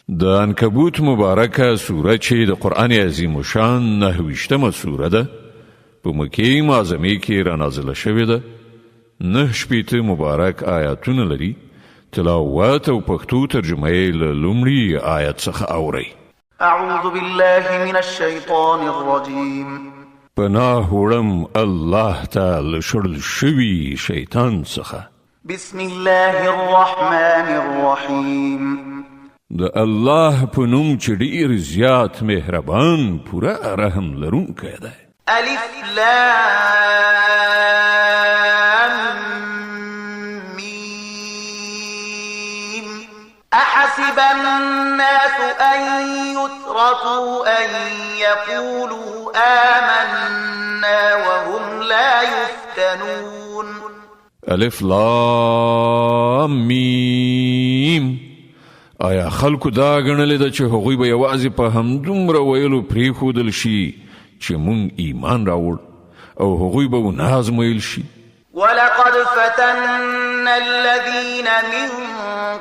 د عنکبوت مبارکه سوره چې د قرآن عظیم شان 29مه سوره ده، په مکې معظمې کې را نازله شوې ده، 69 مبارک آیاتونه لري. تلاوت او پښتو ترجمه یې له لومړي آیت څخه اورئ. أعوذ بالله من الشيطان الرجيم. پناه وړم الله ته له شړل شوي شیطان څخه. بسم الله الرحمن الرحيم. د الله په نوم چې ډیر زیات مهربان، پوره رحم لرونکی دی. ألف لام ميم. أحسب الناس أن يتركوا أن يقولوا آمنا وهم لا يفتنون. الف لام میم. آیا خلکو دا ګڼلې ده چې هغوی به یوازې په همدومره ویلو پرېښودل شي چې مونږ ایمان راوړ، او هغوی به ونه ازمویل شي؟ ولقد فتنا الذين من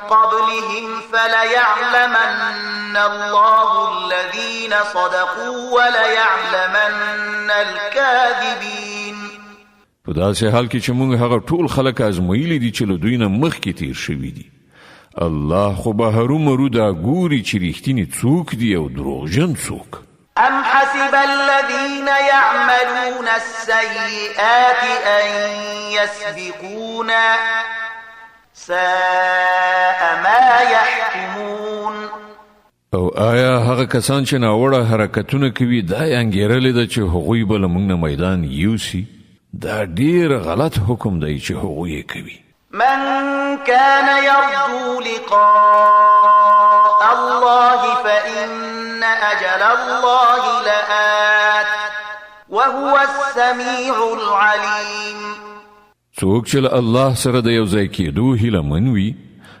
قبلهم فليعلمن الله الذين صدقوا وليعلمن الكاذبين. په داسې حال کې چې مونږ هغه ټول خلک ازمویلي دي چې له دوی نه مخکې تیر شوي دي، الله خو به هرومرو دا ګوري چې رښتیني څوک دي او دروغجن څوک. أم حسب الذين يعملون السيئات أن يسبقونا ساء ما يحكمون. او آیا هغه کسان چې ناوړه حرکتونه کوي دا یې انګېرلې ده چې هغوی به له موږ نه میدان یوسي؟ دا ډیر غلط حکم دی چې هغوی یې کوي. من كان يرجو لقاء الله فإن أجل الله لآت وهو السميع العليم. څوک چې له الله سره د یو ځای کېدو هیله من وي،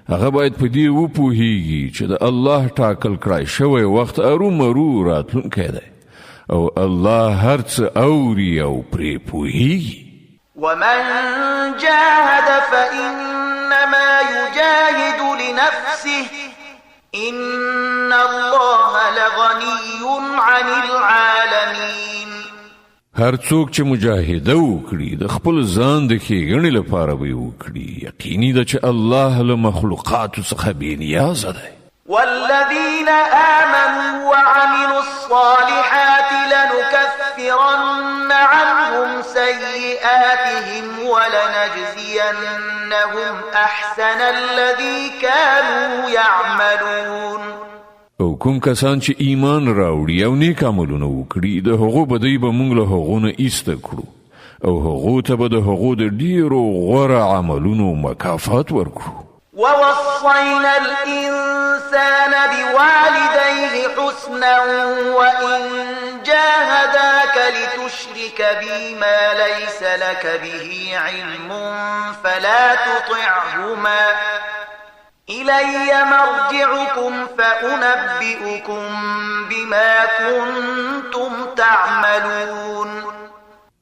هغه باید په دې وپوهیږي چې د الله ټاکل کړای شوی وخت ارومرو راتلونکی دی، او الله هر څه اوري او پرې پوهیږي. ومن جاهد فإنما يجاهد لنفسه إن الله لغني عن العالمين. هر څوک چې مجاهده وکړي، د خپل ځان د ښېګڼې لپاره به یې وکړي. یقیني ده چې الله له مخلوقاتو څخه بې نیازه دی. والذين آمنوا وعملوا الصالحات لنكفرن عنهم سيئاتهم ولنجزينهم أحسن الذي كانوا يعملون. او کوم کسان چې ایمان راوړي او نیک عملونه وکړي، د هغو بدۍ به موږ له هغو نه ایسته کړو، او هغو ته به د هغو د ډیرو غوره عملونو مکافات ورکړو. ووصينا الإنسان بوالديه حسنا وإن جاهداك لتشرك بي ما ليس لك به علم فلا تطعهما إلي مرجعكم فأنبئكم بما كنتم تعملون.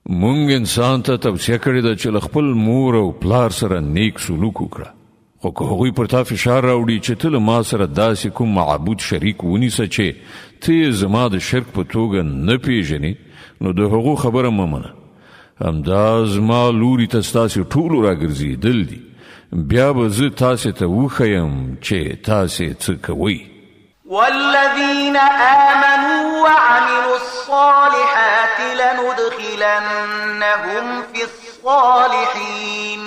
مونږ انسان ته توصیه کړې ده چې له خپل مور او پلار سره نیک سلوک وکړه، خو که هغوی پر تا فشار راوړي چې ته له ما سره داسې کوم معبود شریک ونیسه چې ته یې زما د شرک په توګه نه پیژنې، نو د هغو خبره مه منه. همدا زما لوري ته ستاسې ټولو راګرځېدل دي، بیا به زه تاسې ته وښیم چې تاسې څه کوئ. والذين آمنوا وعملوا الصالحات لندخلنهم في الصالحين.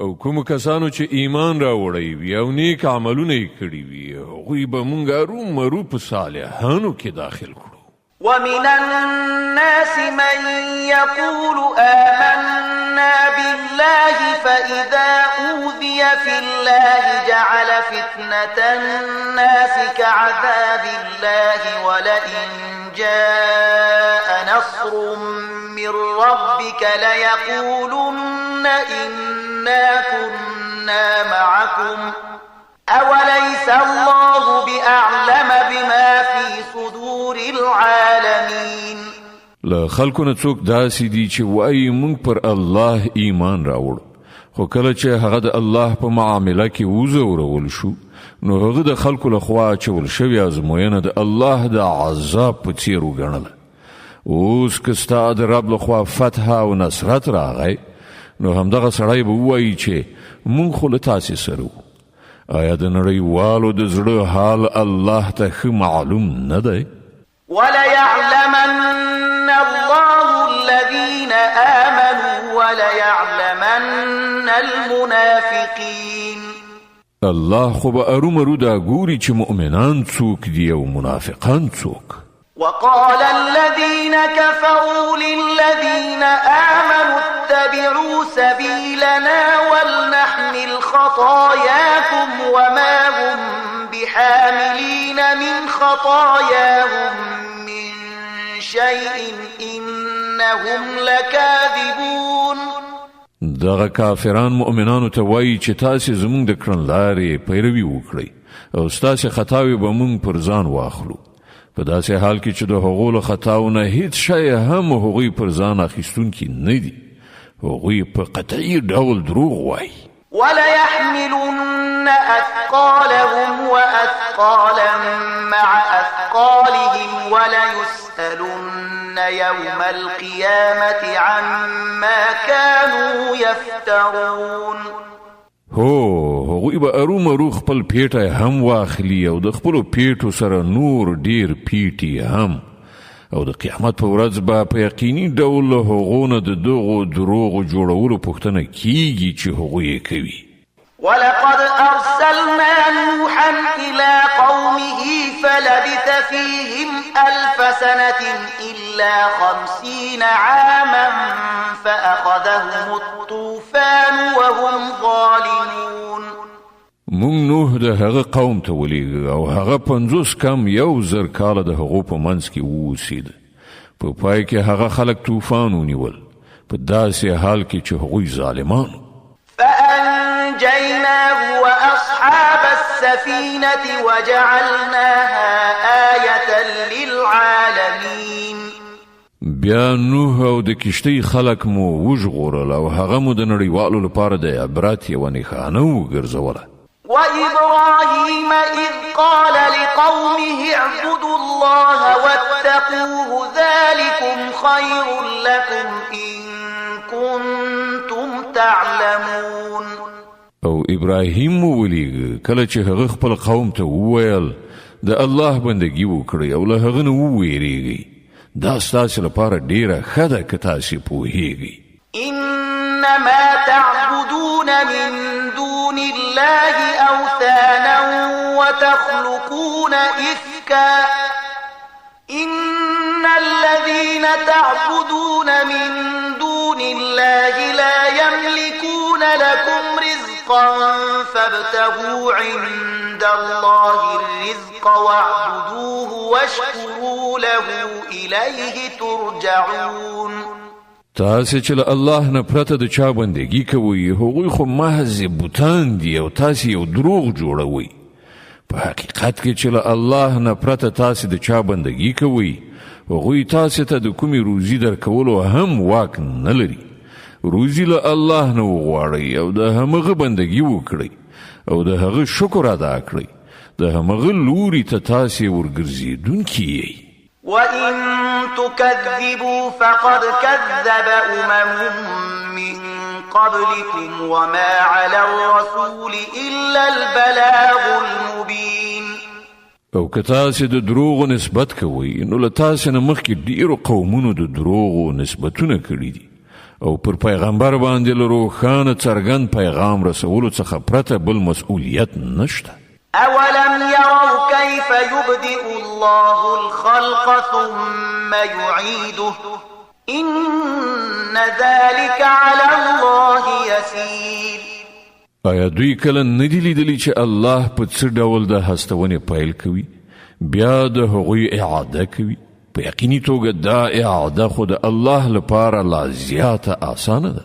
او کوم کسانو چې ایمان راوړی وي او نیک عملونه یې کړي وي، هغوی به مونږ هرومرو په صالحانو کې داخل کړو. ومن الناس من يقول آمنا بالله فإذا أوذي في الله جعل فتنة الناس كعذاب الله ولئن جاء نصر من ربك ليقولن إنا كنا معكم أوليس الله بأعلم بما في صدور العالمين. له خلکو نه څوک داسې دي چې وایي مونږ پر الله ایمان راوړ، خو کله چې هغه د الله په معامله کې وځورول شو، نو هغه د خلکو له خوا اچول شوې ازموینه د الله د عذاب په څیر وګڼله. اوس که ستا د رب له خوا فتح او نصرت راغی، نو همدغه سړی به ووایي چې مونږ خو له تاسې سره وو. آیا د نړیوالو د زړه حال الله ته ښه معلوم نه دی؟ وليعلمن الله الذين آمنوا وليعلمن المنافقين. الله خو به ارومرو دا ګوري چې مؤمنان څوک دي او منافقان څوک. وقال الذين كفروا للذين آمنوا اتبعوا سبيلنا ولنحمل خطاياكم وما هم بحاملين من خطاياهم من شيء إنهم لكاذبون. دغه کافران مؤمنانو ته وایي چې تاسې زموږ د کړنلارې پیروي وکړئ او ستاسې خطاوې به موږ پر ځان واخلو، په داسې حال کې چې د هغو له خطاو نه هیڅ شی هم هغوی پر ځان اخیستونکي نه دي. هغوی په قطعي ډول دروغ وایي. وليحملن أثقالهم وأثقالا مع أثقالهم وليسألن يوم القيامة عما كانوا يفترون. هو، هغوی به ارومرو خپل پیټی هم واخلي او د خپلو پیټو سره نور ډیر پیټي هم، او د قیامت په ورځ به په یقیني ډول له هغو نه د دغو دروغو جوړولو پوښتنه کیږي چې هغوی یې کوي. ولقد أرسلنا نوحا إلى قومه فلبث فيهم ألف سنة إلا 50 عاما فأخذهم الطوفان وهم ظالمون. مونږ نوح د هغه قوم ته ولیږه او هغه 50 کم 1000 کاله د هغو په منځ کې واوسید. په پای کې هغه خلک طوفان ونیول، په داسې حال کې چې هغوی ظالمان. فأنجيناه وأصحاب السفينة وجعلناها آية للعالمين. بیا نوح او د کشتۍ خلک مو وژغورل او هغه مو د نړیوالو لپاره د عبرت یوه نښانه وګرځوله. وإبراهيم إذ قال لقومه اعبدوا الله واتقوه ذلكم خير لكم إن كنتم تعلمون. او ابراهیم مو ولیږه کله چې هغه خپل قوم ته وویل د الله بندگی وکړئ او له هغه نه وویریږئ، دا ستاسې لپاره ډیره ښه ده که تاسې پوهیږئ. إنما تعبدون من دون الله أوثانا وتخلقون إفكا إن الذين تعبدون من دون الله لا يملكون لكم رزقا فابتغوا عند الله الرزق واعبدوه واشكروا له إليه ترجعون. تاسې چې له الله نه پرته د چا بندګي کوئ، هغوی خو محض بتان دي او تاسې یو دروغ جوړوئ. په حقیقت کې چې له الله نه پرته تاسې د چا بندګي کوئ، هغوی تاسې ته د کومې روزي درکولو هم واک نه لري. روزي له الله نه وغواړئ او د همغه بندګي وکړئ او د هغه شکر ادا کړئ. د همغه لوري ته تاسې ورګرځېدونکي یئ. وإن تكذبوا فقد كذب أمم من قبلكم وما على الرسول إلا البلاغ المبين. او که تاسې د دروغو نسبت کوئ، نو له تاسې نه مخکې ډیرو قومونو د دروغو نسبتونه کړي دي او پر پیغمبر باندې له روښانه څرګند پیغام رسولو څخه پرته بل مسؤلیت نشته. أولم يروا كيف يبدئ الله الخلق ثم يعيده إن ذلك على الله يسير. آیا دوی کله نه دي لیدلي چې الله په څه ډول د هستونې پیل کوي، بیا د هغوی اعاده کوي؟ په یقیني توګه دا اعاده خو د الله لپاره لا زیاته اسانه ده.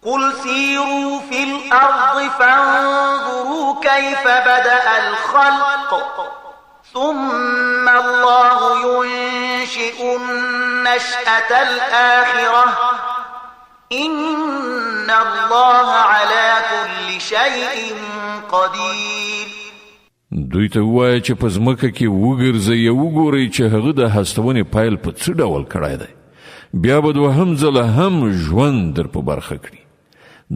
قل سيروا في الأرض فانظروا كيف بدأ الخلق ثم الله ينشئ النشأة الآخرة إن الله على كل شيء قدير. دوی ته ووایه چې په ځمکه کې وګرځئ او وګورئ چې هغه د هستونې پیل په څه ډول کړی دی. بیا به دوهم ځل هم ژوند در په برخه کړي.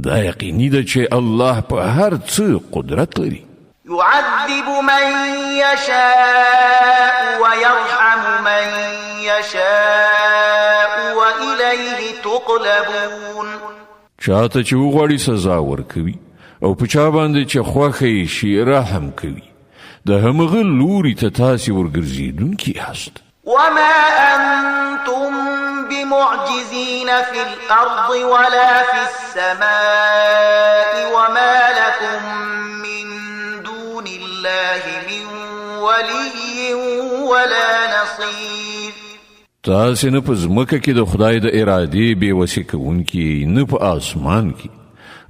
دا یقیني ده چې الله په هر څه قدرت لري. يعذب من يشاء ويرحم من يشاء وإليه تقلبون. چاته چې وغواړي سزا ورکوي او په چا باندې چې خوښه یې شي رحم کوي. د همغه لوري ته تاسې ورګرځېدونکي یاست. وما أنتم بمعجزين في الأرض ولا في السماء وما لكم من دون الله من ولي ولا نصير. تاسې نه په ځمکه کې د خدای د ارادې بې وسې کوونکي یئ، نه په آسمان کې،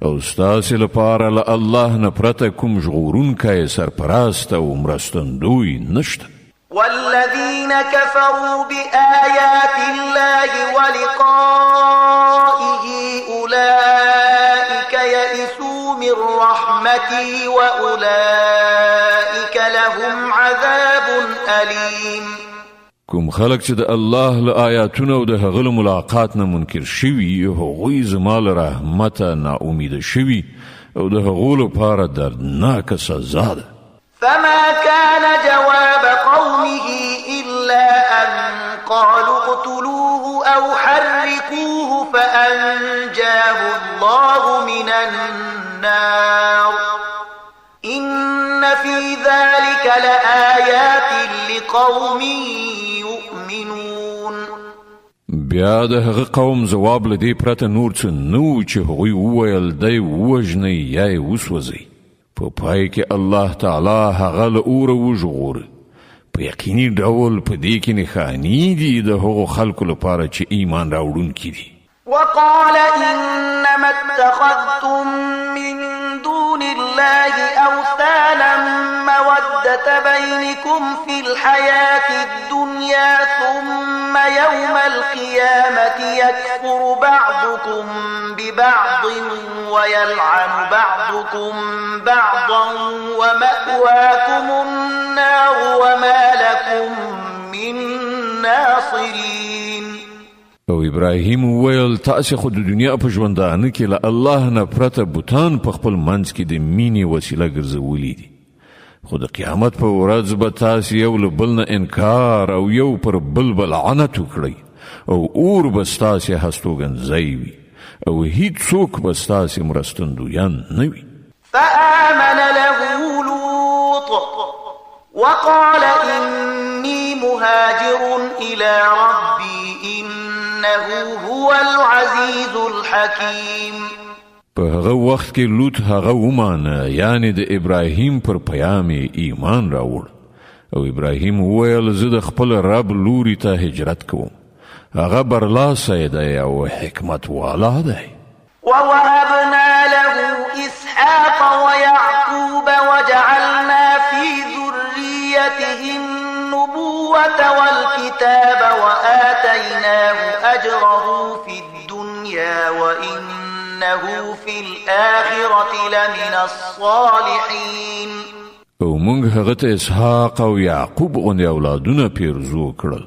او ستاسې لپاره له الله نه پرته کوم ژغورونکی، سرپرست او مرستندوی نشته. والذین كفروا بآیات الله ولقائه أولئک یئسوا من رحمتی وأولئک لهم عذاب ألیم. کوم خلک چې د الله له آیاتونو او د هغه له ملاقات نه منکر شوي، هغوی زما له رحمته نا امیده شوي او د هغو لپاره دردناکه سزا ده. فما كان جواب قومه إلا أن قالوا اقتلوه أو حرقوه فأنجاه الله من النار إن في ذلك لآيات لقوم يؤمنون. بیا د هغه قوم ځواب له دې پرته نور څه نه وو چې هغوی وویل، دی ووژنئ یا یې وسوځئ. په پای کې الله تعالی هغه له اوره وژغوره. په یقیني ډول په دې کې نښانې دي د هغو خلکو لپاره چې ایمان راوړونکي دي. وقال إنما اتخذتم من دون الله أوثانا مودة بينكم في الحياة الدنيا ثم يوم القيامة يكفر بعضكم ببعض ويلعن بعضكم بعضا ومأواكم النار وما لكم من ناصرين. او ابراهیم وویل، تاسې خو د دنیا په ژوندانه کې له الله نه پرته بتان په خپل منځ کې د مینې وسیله ګرځولي دي، خو د قیامت په ورځ به تاسې یو له بل نه انکار او یو پر بل به لعنت وکړئ او اور به ستاسې هستوګنځی وي او هیڅوک به ستاسې مرستندویان نه وي. فآمن له لوط وقال إني مهاجر إلى ربي إنه هو العزيز الحكيم. په هغه وخت کې لوط هغه ومانه، یعنی د ابراهیم پر پیام یې ایمان راوړ. او ابراهیم وویل، زه د خپل رب لوري ته هجرت کوم، هغه برلاسی دی او حکمت والا دی. ووهبنا له إسحاق ويعقوب وجعلنا في ذريته النبوة والكتاب وآتيناه أجره في الدنيا وإنه في الآخرة لمن الصالحين. او مونږ هغه ته اسحاق او یعقوب غوندې اولادونه پیرزو کړل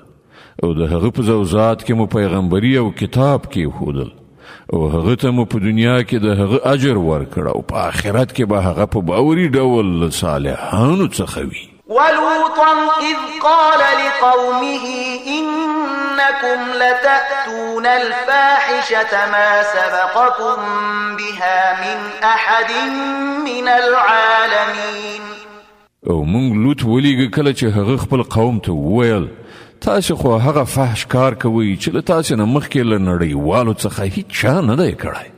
او د هغه په زوزات کې مو پیغمبري او کتاب کېښودل او هغه ته مو په دنیا کې د هغه اجر ورکړ او په آخرت کې به هغه په باوري ډول له صالحانو څخه وي. ولوطا إذ قال لقومه إنكم لتأتون الفاحشة ما سبقكم بها من أحد من العالمين. او مونږ لوط ولیږه کله چې هغه خپل قوم ته وویل، تاسو خو هغه فحش کار کوئ چې له تاسو نه مخکې له نړیوالو څخه هیچا نه دی کړی.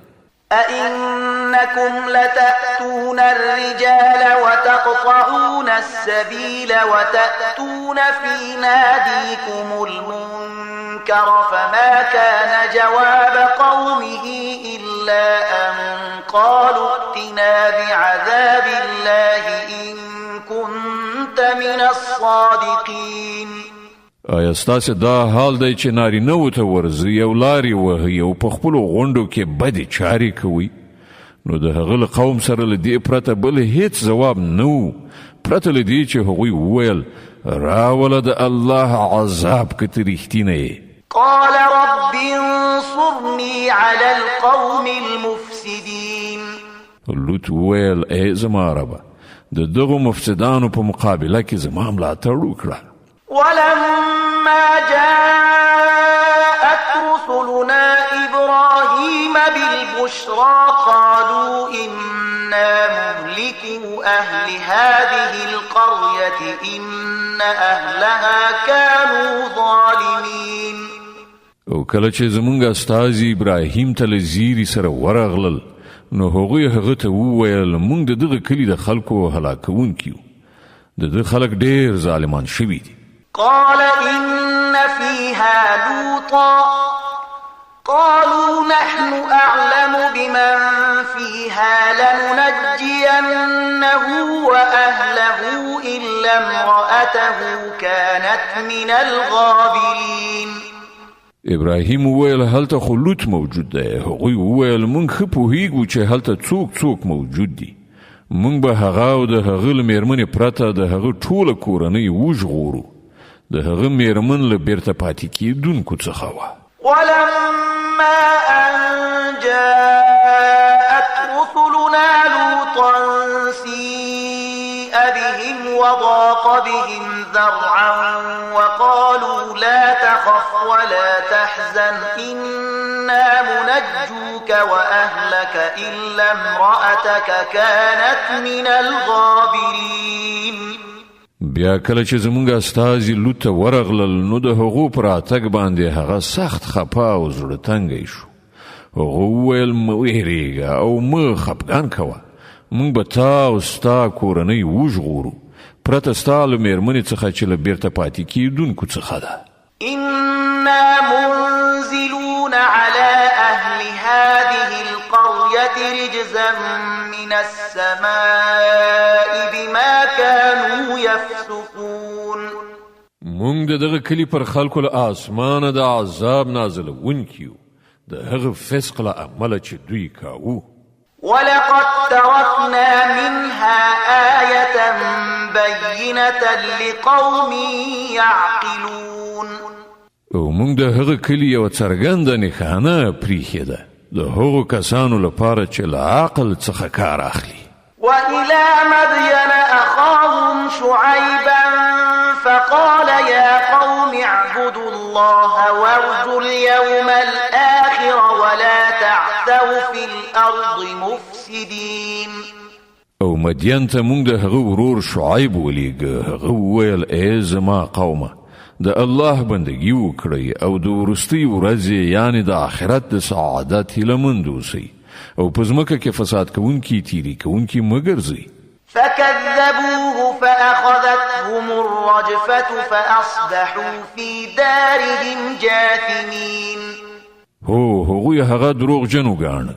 أئنكم لتأتون الرجال وتقطعون السبيل وتأتون في ناديكم المنكر فما كان جواب قومه إلا أن قالوا ائتنا بعذاب الله إن كنت من الصادقين. آیا ستاسې دا حال دی چې نارینه وو ته ورځئ او لارې وهئ او په خپلو غونډو کې بدې چارې کوئ؟ نو د هغه له قوم سره له دې پرته بل هیڅ ځواب نه و، پرته له دې چې هغوی وویل، راوله د الله عذاب که ته رښتینی یې. قال رب انصرني على القوم المفسدين. لوط وویل، ای زما ربه! د دغو مفسدانو په مقابله کې زما ملاتړ وکړه. ولما جاءت رسلنا إبراهيم بالبشرى قالوا إنا مهلكو أهل هذه القرية إن أهلها كانوا ظالمين. او کله چې زمونږ استازي ابراهیم ته له زیري سره ورغلل، نو هغوی هغه ته وویل، مونږ د دغه کلي د خلکو هلاکوونکي یو، د ده خلک ډېر ظالمان شوي دي. قال إن فيها لوطا قالوا نحن أعلم بمن فيها لننجينه وأهله إلا امرأته كانت من الغابرين. ابراهیم وویل، هلته خو لوط موجود دی. هغوی وویل، مونږ ښه پوهیږو چې هلته څوک څوک موجود دي، مونږ به هغه او د هغه له میرمنې پرته د هغه ټوله کورنۍ وژغورو، د هغه میرمن له بیرته پاتې کیدونکو څخه وه. ولما أن جاءت رسلنا لوطا سيء بهم وضاق بهم ذرعا وقالوا لا تخف ولا تحزن إنا منجوك وأهلك إلا امرأتك كانت من الغابرين. بیا کله چې زمونږ استازي لوط ته ورغلل، نو د هغو پر راتګ باندې هغه سخت خپه او زړه تنګی شو. هغه وویل، مه وېرېږه او مه خپګان کوه، مونږ به تا او ستا کورنۍ وژغورو، پرته ستا له مېرمنې څخه چې له بیرته پاتې کېدونکو څخه ده. إنا منزلون على أهل هذه القرية رجزا من السماء بما كانوا يفسقون. مونږ د دغه کلي پر خلکو له آسمانه د عذاب نازلوونکي یو، د هغه فسق له امله چې دوی کاوه. ولقد تركنا منها آية بينة لقوم يعقلون. او مونږ د هغه کلي یوه څرګنده نښانه پریښې ده د هغو کسانو لپاره چې له عقل څخه کار اخلي. وإلى مدين أخاهم شعيبا فقال يا قوم اعبدوا الله وارجوا اليوم الآخر ولا تعثوا في الأرض مفسدين. او مدین ته مونږ د هغه ورور شعیب ولیږه، هغه وویل، ای زما قومه، د الله بندگی وکړئ او د وروستۍ ورځې یعنې د آخرت د سعادت هیله مند اوسئ، او په ځمکه کې فساد کوونکي تیري کوونکي مه ګرځئ. فكذبوه فأخذتهم الرجفة فأصبحوا في دارهم جاثمين. هو، هغوی هغه دروغجن وګاڼه،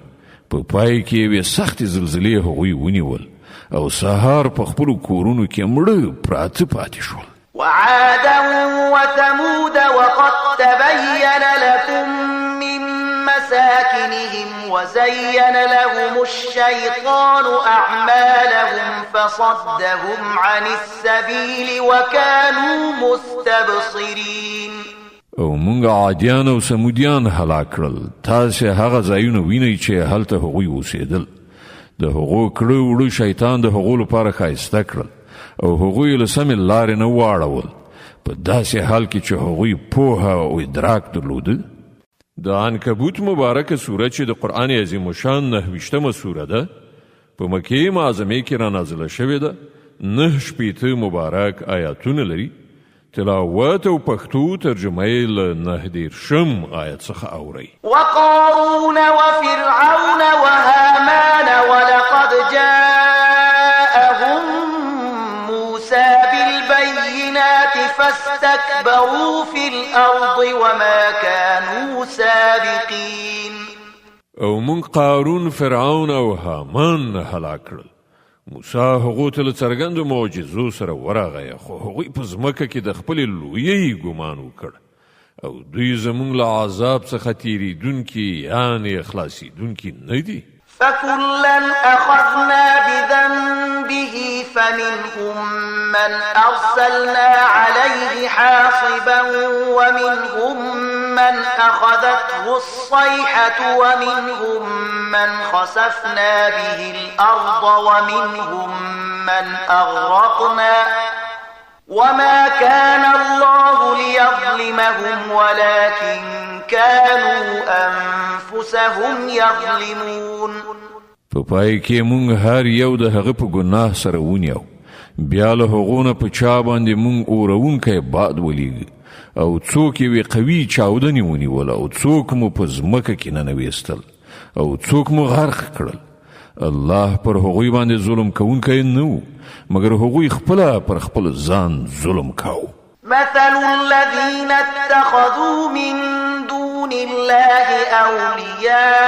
په پای کې یوې سختې زلزلې هغوی ونیول او سهار په خپلو کورونو کې مړه پراته پاتې شول. وعادا وثمود وقد تبين لكم من مساكنهم وزين لهم الشيطان أعمالهم فصدهم عن السبيل وكانوا مستبصرين. او مونږ عادیان او ثمودیان هلاک کړل، تاسې هغه ځایونه وینئ چې هلته هغوی اوسېدل. د هغو کړه وړه شیطان د هغو لپاره ښایسته کړل او هغوی له سمې لارې نه واړول، په داسې حال کې چې هغوی پوهه او ادراک درلوده. د عنکبوت مبارکه سوره چې د قرآن عظیم الشان 29مه سوره ده، په مکې معظمې کې را نازله شوې ده، 69 مبارک آیاتونه لري. تلاوت او پښتو ترجمه یې له 39 آیت څخه اورئ. وقارون وفرعون وهامان ولقد جاءهم موسى بالبينات فاستكبروا في الأرض وما كانوا سابقين. او مونږ قارون، فرعون او هامان هلاک کړل. موسی هغو ته له څرګندو معجزو سره ورغی، خو هغوی په ځمکه کې د خپلې لویۍ ګمان وکړ او دوی زمونږ له عذاب څخه تیریدونکي یعنې خلاصېدونکي نه دي. فكلا أخذنا بذنبه فمنهم من أرسلنا عليه حاصبا ومنهم من أخذته الصيحة ومنهم من خسفنا به الأرض ومنهم من أغرقنا وما كان الله ليظلمهم ولكن كانوا أنفسهم يظلمون. په پای کې مونږ هر یو د هغه په ګناه سره ونیو، بیا له هغو نه په چا باندې مونږ اورونکی باد ولیږ او څوک یې قوي چاودنې ونیول او څوک مو په ځمکه کې ننویستل او څوک مو غرق کړل. الله پر هغوی باندې ظلم کوونکی نه و، مګر هغوی خپله پر خپل ځان ظلم کاوه. مثل الذين اتخذوا من دون الله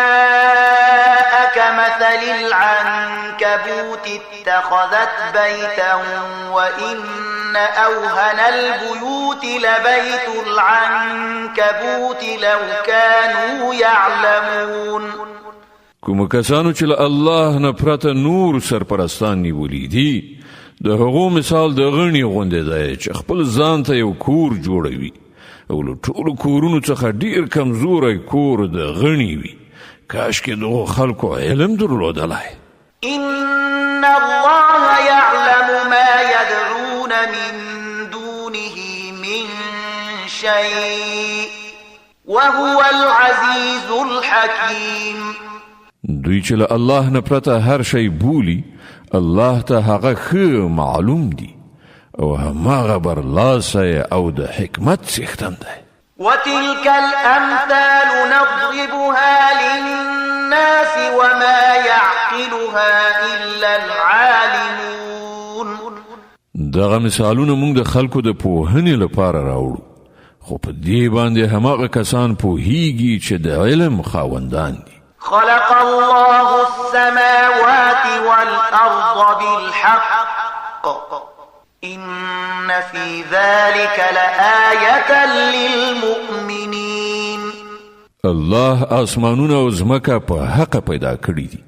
أولياء كمثل العنكبوت اتخذت بيتا وإن أوهن البيوت لبيت العنكبوت لو كانوا يعلمون. کوم کسانو چې له الله نه پرته نور سرپرستان نیولي دي، د هغو مثال د غڼې غوندې دی چې خپل ځان ته یو کور جوړوي او له ټولو کورونو څخه ډیر کمزوری کور د غڼې وي. کاشکې دغو خلکو علم درلودلای. إن الله يعلم ما يدعون من دونه من شيء وهو العزيز الحكيم. دوی چې له الله نه پرته هر شی بولي، الله ته هغه ښه معلوم دي او هماغه برلاسی او د حکمت څښتن دی. وتلك الأمثال نضربها للناس وما يعقلها إلا العالمون. دغه مثالونه موږ د خلکو د پوهنې لپاره راوړو، خو په دې باندې هماغه کسان پوهیږي چې د علم خاوندان دي. خلق الله السماوات والأرض بالحق إن في ذلك لآية للمؤمنين. الله آسمانونه او ځمکه په حق پیدا کړي دي،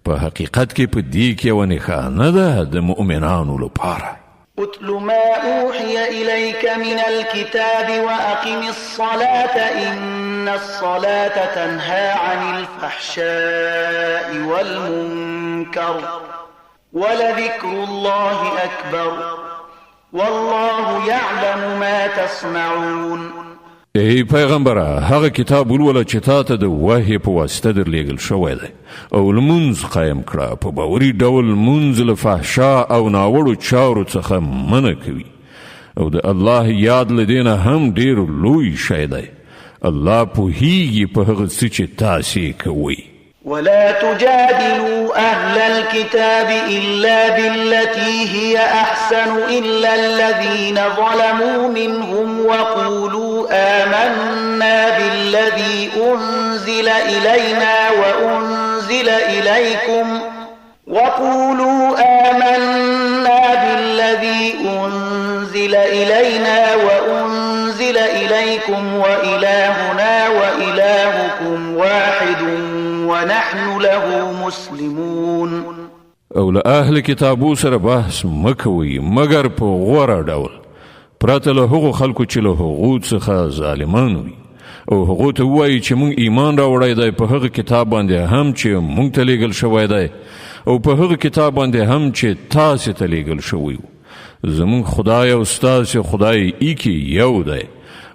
په حقیقت کې په دې کې یوه نښانه ده د مؤمنانو لپاره. اتل ما أوحي إليك من الكتاب وأقم الصلاة إن الصلاة تنهى عن الفحشاء والمنكر ولذكر الله أكبر والله يعلم ما تصنعون. ای پیغمبره، هغه کتاب ولوله چې تا ته د وحی په واسطه درلېږل شوی دی او لمونځ قایم کړه. په باوري ډول لمونځ له فحشا او ناوړو چارو څخه منع کوي او د الله یاد له دې نه هم ډېر لوی شی دی. الله پوهیږي په هغه څه چې تاسې کوئ. ولا تجادلوا أهل الكتاب إلا بالتي هي أحسن إلا الذين ظلموا منهم وقولوا آمنا بالذي أنزل إلينا وأنزل إليكم وقولوا آمنا بالذي أنزل إلينا وأنزل إليكم وإلهنا وإلهكم واحد ونحن له مسلمون. او له اهل کتابو سره بحث مکوئ مګر په غوره ډول، پرته له هغو خلکو چې له هغو څخه ظالمان وي، او هغو ته ووایي چې موږ ایمان راوړی دی په هغه کتاب باندې هم چې موږ ته لیږل شوی دی او په هغه کتاب باندې هم چې تاسې ته لیږل شوی و. زموږ خدای او ستاسې خدای ایکي یو دی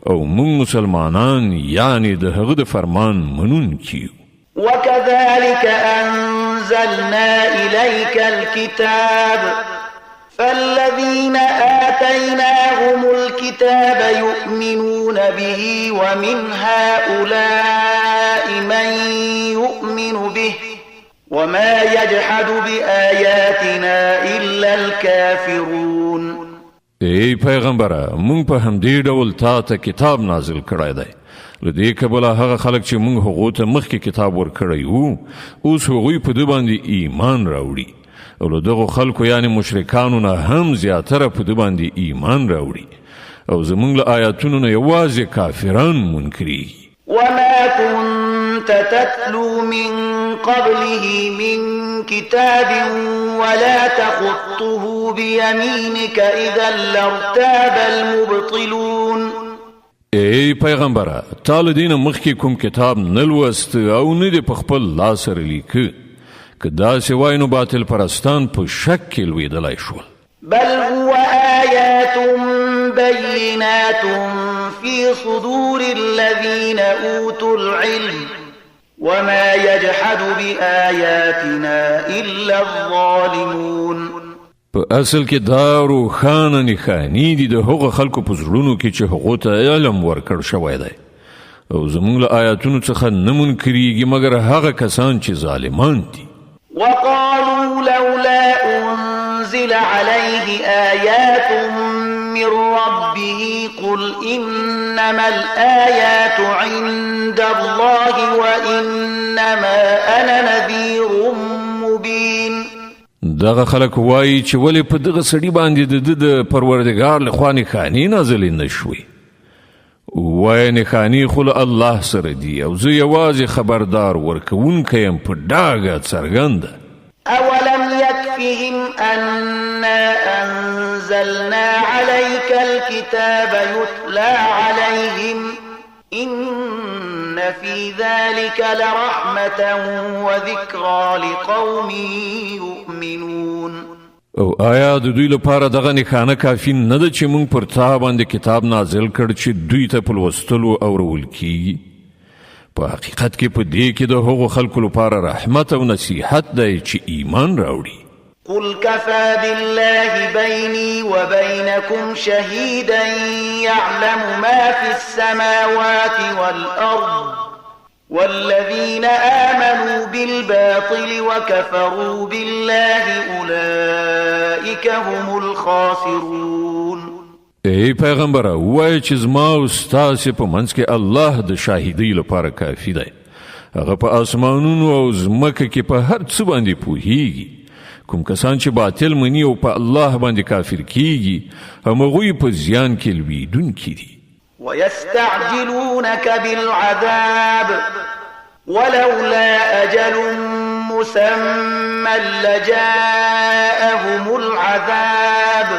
او موږ مسلمانان یعنی د هغه د فرمان منونکي یو. وكذلك أنزلنا إليك الكتاب فالذين آتيناهم الكتاب يؤمنون به ومن هؤلاء من يؤمن به وما يجحد بآياتنا إلا الكافرون. ای پیغمبره، مونږ په همدې ډول تا ته کتاب نازل کړی دی. له دې کبله هغه خلک چې مونږ هغو ته مخکې کتاب ورکړی وو، اوس هغوی په ده باندې ایمان راوړي، او له دغو خلکو یعنې مشرکانو نه هم زیاتره په ده باندې ایمان راوړي، او زمونږ له آیاتونو نه یوازې کافران منکرېږي. وما كنت كنت تتلو من قبله من كتاب ولا تخطه بيمينك إذا لارتاب المبطلون. ای پیغمبره، تا له دې نه مخکې کوم کتاب نه لوست او نه دې په خپل لاس سره لیکه. که داسې وای نو باطل پرستان په شک کې لوېدلی شول. بل هو آیات بینات فی صدور الذین اوتوا العلم وما یجحد بآیاتنا الا الظالمون. په اصل کې دا روښانه نښانې دي د هغو خلکو په زړونو کې چې هغو ته علم ورکړ شوی دی، او زموږ له آیاتونو څخه نه منکرېږي مګر هغه کسان چې ظالمان دي. وقالوا لولا أنزل عليه آيات من ربه قل إنما الآيات عند الله وإنما أنا نذير مبين. دغه خلک وایي چې ولې په دغه سړي باندې د ده د پروردګار لخوا نښانې نازلې نه شوې؟ وایه نښانې خو له الله سره دي او زه یوازې خبردار ورکوونکی یم په ډاګه څرګنده. أولم يكفهم أنا أنزلنا عليك الكتاب يتلى عليهم إن في ذلك لرحمة وذكرى لقوم يؤمنون. او آیا د دوی لپاره دغه نښانه کافي نه ده چې موږ پر تا باندې کتاب نازل کړ چې دوی ته په لوستلو اورول کیږي؟ په حقیقت کې په دې کې د هغو خلکو لپاره رحمت او نصیحت دی چې ایمان راوړي. قل كفى بالله بيني وبينكم شهيدا يعلم ما في السماوات والأرض والذين آمنوا بالباطل وكفروا بالله أولئك هم الخاسرون. ای پیغمبره، ووایه چې زما او ستاسې په منځ کې الله د شاهدۍ لپاره کافي دی. هغه په آسمانونو او ځمکه کې په هر څه باندې پوهیږي. کوم کسان چې باطل مني او په الله باندې کافر کیږي، همغوی په زیان کې لویدونکي دي. ويستعجلونك بالعذاب ولولا أجل مسمى لجاءهم العذاب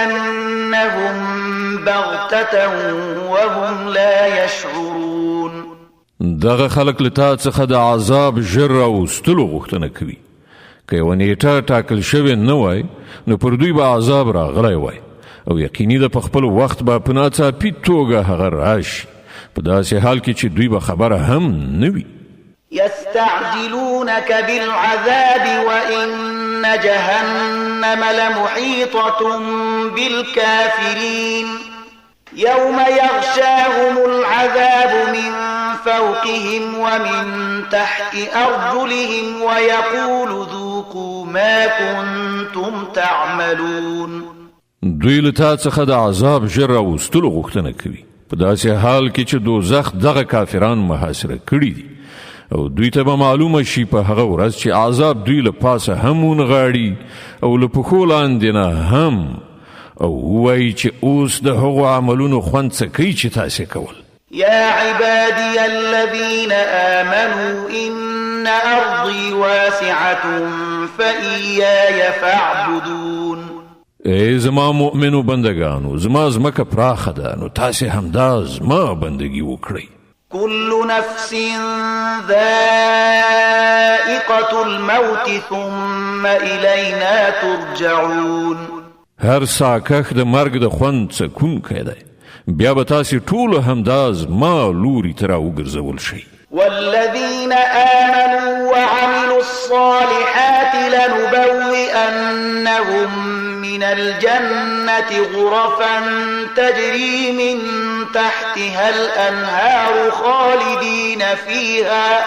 وليأتينهم بغتة وهم لا يشعرون. دغه خلک له تا څخه د عذاب ژر راوستلو غوښتنه کوي. که یوه نیټه ټاکل شوې نه وای نو پر دوی به عذاب راغلی وای، او یقیني ده په خپل وخت به په ناڅاپي توګه هغه راشي، په داسې حال کې چې دوی به خبره هم نه وي. يستعجلونك بالعذاب وإن جهنم لمحيطة بالكافرين يوم يغشاهم العذاب من فوقهم ومن تحت أرجلهم ويقول ذوقوا ما كنتم تعملون. دوی له تا څخه د عذاب ژر راوستلو غوښتنه کوي، په داسې حال کې چې دوزخ دغه کافران محاصره کړي دي، او دوی ته به معلومه شي په هغه ورځ چې عذاب دوی له پاسه هم ونغاړي او له پښو لاندې نه هم، او ووایي چې اوس د هغو عملونو خوند څکئ چې تاسې کول. يا عبادي الذين آمنوا إن أرضي واسعة فإياي فاعبدون. ای زما مؤمنو بندگانو، زما ځمکه پراخه ده، نو تاسې همدا زما بندگی وکړئ. كل نفس ذائقة الموت ثم إلينا ترجعون. هر ساکښ د مرګ د خوند څکونکی دی، بیا به تاسې ټول همدا زما لوري ته راوګرځول شئ. والذين آمنوا وعملوا الصالحات لنبوئنهم من الجنة غرفا تجري من تحتها الأنهار خالدين فيها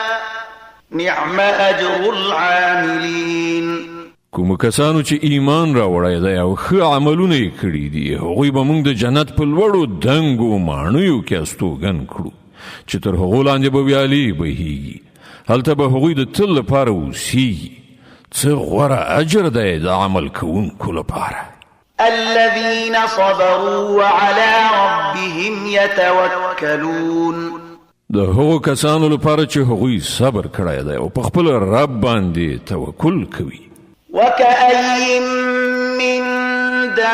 نعم أجر العاملين. کوم کسانو چې ایمان راوړی دی او ښه عملونه یې کړي دي، هغوی به موږ د جنت په لوړو دنګو ماڼیو کې استوګن کړو چې تر هغو لاندې به ویالې بهیږي، هلته به هغوی د تل لپاره اوسیږي. څه غوره اجر دی د عمل کوونکو لپاره. الذين صبروا وعلى ربهم يتوكلون. د هغو کسانو لپاره چې هغوی صبر کړی دی او په خپل رب باندې توکل کوي. وكأي من دابة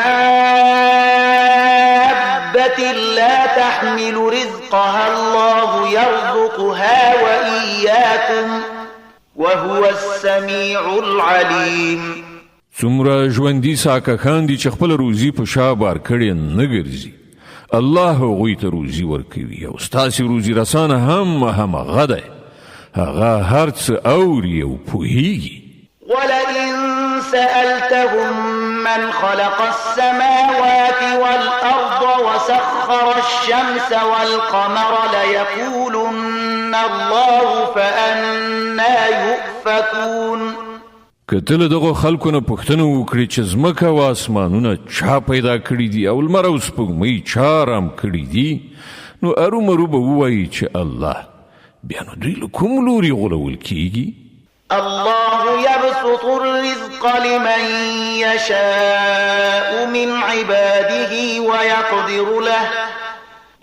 لا تحمل رزقها الله يرزقها وإياكم وهو السميع العليم. څومره ژوندي ساکښان دي چې خپل روزي په شا بار کړي نه ګرځي، الله هغوی ته روزي ورکوي او ستاسې روزي رسانه هم همغه دی، هغه هر څه اوري او پوهیږي. ولئن سألتهم من خلق السماوات والأرض وسخر الشمس والقمر ليقولن الله فأنا يؤفكون. که ته له دغو خلکو نه پوښتنه وکړې چې ځمکه او اسمانونه چا پیدا کړي دي او لمر او سپوږمۍ چا رام کړي دي، نو ارومرو به ووایي چې الله. بیا نو دوی له کوم لوري غولول کیږي؟ الله يبسط الرزق لمن يشاء من عباده ويقدر له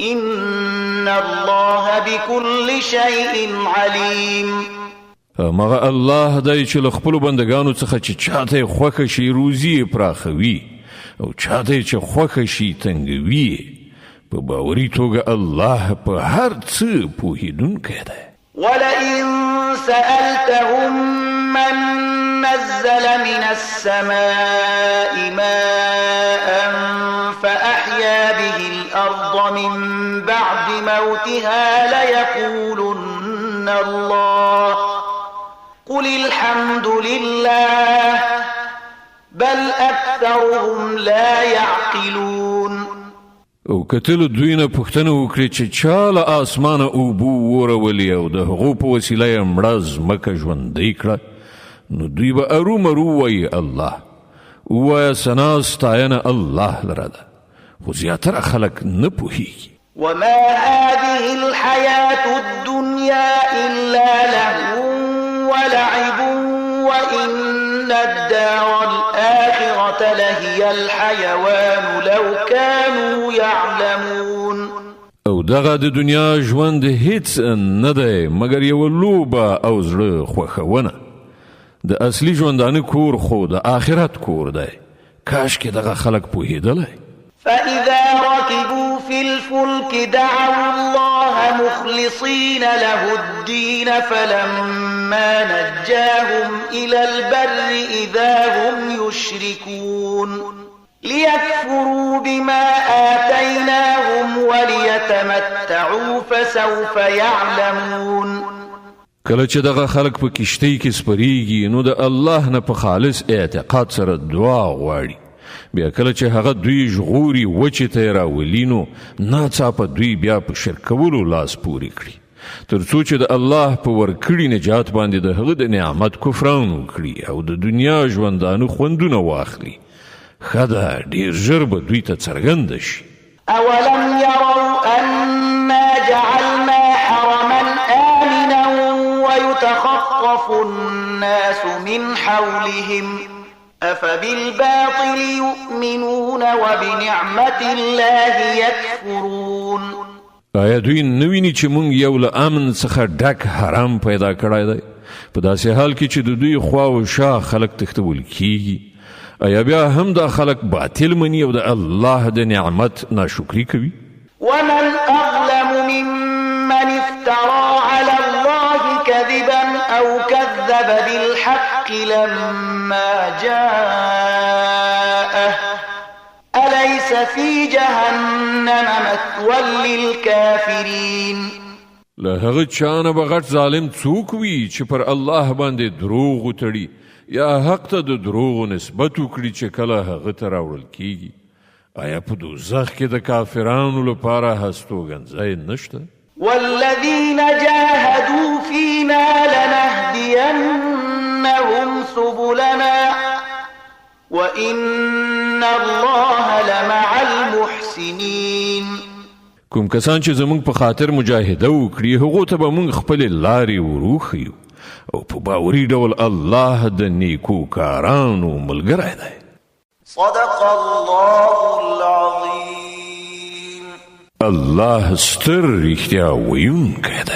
إن الله بكل شيء عليم. همغه الله دی چې له خپلو بندګانو څخه چې چاته یې خوښه شي روزي یې پراخوي او چاته یې چې خوښه شي تنګوي یې. په باوري توګه الله په هر څه پوهېدونکی دی. ولئن سألتهم من نزل من السماء ماء فأحيا به الأرض من بعد موتها ليقولن الله قل الحمد لله بل أكثرهم لا يعقلون. او که ته له دوی نه پوښتنه وکړې چې چا له آسمانه اوبه وورولې او د هغو په وسیله یې مړه ځمکه ژوندۍ کړه، نو دوی به ارومرو ووایي الله. ووایه ثنا ستاینه الله لره ده، خو زیاتره خلک نه پوهیږي. وما هذه الحياة الدنيا إلا لهو ولعب وإن الدار الآخرة لهي الحيوان لو كانوا يعلمون. او دغه د دنیا ژوند هیڅ نه دی مګر یوه لوبه او زړه خوښونه. د اصلي ژوندانه کور خو د آخرت کور دی، کاشکې دغه خلک پوهېدلی. فإذا ركبوا في الفلك دعوا الله مخلصين له الدين فلما نجاهم إلى البر إذا هم يشركون ليكفروا بما آتيناهم وليتمتعوا فسوف يعلمون. کله چې دغه خلک په کشتۍ کې سپریږي نو د الله نه په خالص اعتقاد سره دعا غواړي. بیا کله چې هغه دوی ژغوري وچې ته یې راولي نو ناڅاپه دوی بیا په شرک کولو لاس پورې کړي، تر څو چې د الله په ورکړي نجات باندې د هغه د نعمت کفران وکړي او د دنیا ژوندانه خوندونه واخلي. ښه ده، ډېر ژر به دوی ته څرګنده شي. أولم يروا أنا جعلنا حرما آمنا ويتخطف الناس من حولهم أفبالباطل يؤمنون وبنعمة الله يكفرون. آیا دوی نه ویني چې مونږ یو له امن څخه ډک حرم پیدا کړی دی، په داسې حال کې چې د دوی خوا او شا خلک تښتول کیږي؟ آیا بیا هم دا خلک باطل مني او د الله د نعمت ناشکري کوي؟ ومن أظلم ممن افترى على الله كذبا أو كذب بالحق لما جاءه أليس في جهنم مثوى للكافرين. له هغه چا نه به غټ ظالم څوک وي چې پر الله باندې دروغ وتړي یا حق ته د دروغو نسبت وکړي چې کله هغه ته راوړل کیږي؟ آیا په دوزخ کې د کافرانو لپاره هستوګنځای نشته؟ والذين جاهدوا فينا لنهدينهم سبلنا وإن الله لمع المحسنين. کوم کسان چې زموږ په خاطر مجاهده وکړي هغو ته به موږ خپلې لارې وروښیو، او په باوري ډول الله د نیکو کارانو ملګری دی. صدق الله العظیم. الله ستر رښتیا ویونکی دی.